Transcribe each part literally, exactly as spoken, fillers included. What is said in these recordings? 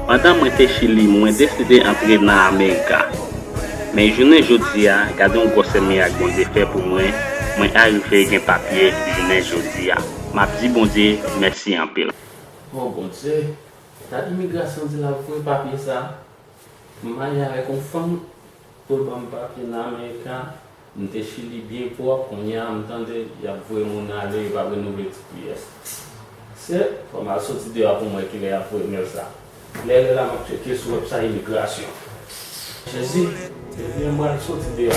Pandan mwen te Chili, mwen deside antre nan Amerika. Men jounen jodi a, gade yon gwosè mirak Bondye fè pou mwen, mwen arive gen papye jounen jodi a. M ap di Bondye mèsi anpil. Oh Bondye, gad imigrasyon di l ap voye papye sa. M marye avèk yon fanm pou l ban m papye nan Amerika. M te Chili byen pwòp, kounye a m tande y ap voye moun ale, yo p ap renouvle ti pyès. Se, fò m al soti deyò pou m wè kilè y ap voye mèl sa. Lè lè la m ap tcheke sou wèbsay imigrasyon. Jezi, ebyen m pral soti deyò.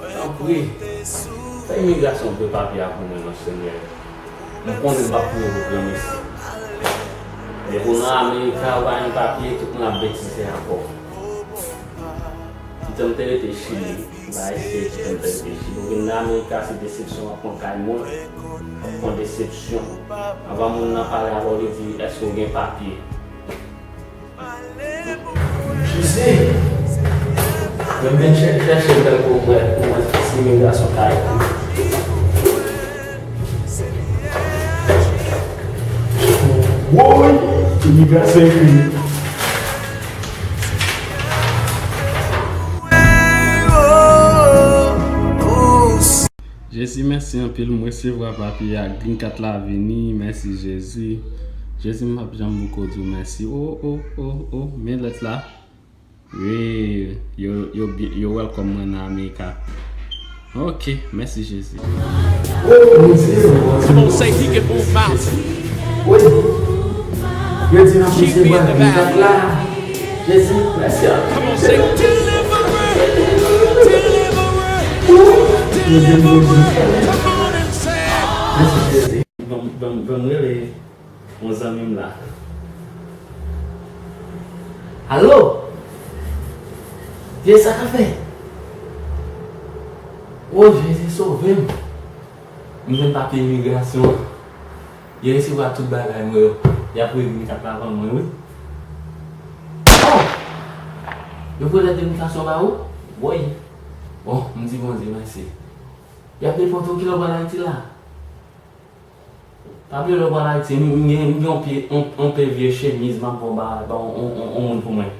Tanpri, fè imigrasyon voye papye a pou mwen non Senyè. M konnen m p ap tounen pou granmesi. Depi w nan Amerika, ou pa gen papye, tout moun ap betize avè w. Ti tan m te rete Chili, m pa eseye ti tan m te rete Chili. Ou vin nan Amerika, se desepsyon w ap pran kay moun, w ap pran desepsyon. Anvan moun nan pale avè w, li di, èske w gen papye? Jezi! Mwen menm chèche, chèche bèl pou mwen, pou mwen, si imigrasyon kay. Woy! Imigrasyon ekri. Jezi, mèsi anpil, m resevwa papye a, green card la vini, mèsi Jezi. Jezi, m p ap janm poko di w mèsi. O, o, o, o, men lèt la. Wi, yo, yo, byen- yo welcome mwen nan Amerika. Ok, mèsi Jezi. O, Bondye, Bondye. Come on, say he can move mountains. Wi. Yo di n ap resevwa green card la. Jezi, mèsi. Come on, say deliverer, deliverer, deliverer. Come on and say. Mèsi Jezi. Ban m, ban m, ban m rele yon zanmi m la. Alo? Jezi, sa k ap fèt? O Jezi, sove m. M jwenn papye imigrasyon an. Yo resevwa tout bagay mwen yo. Y ap voye green card la ban mwen, wi. Oh! Yo voye lèt imigrasyon ba ou? Woy! Bon, m di Bondye mèsi. Y ap depòte w kilè w pral Ayiti la? Pa bliye lè w pral Ayiti, m, m gen, m gen yon pye, yon, yon pè vye chemiz m ap ba w ba, ba yon, yon, yon, yon moun pou mwen.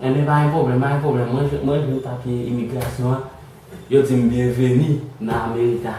Enben, pa gen pwoblèm, pa gen pwoblèm. Mwen, mwen jwenn papye imigrasyon an. Yo di m byenveni nan Amerika.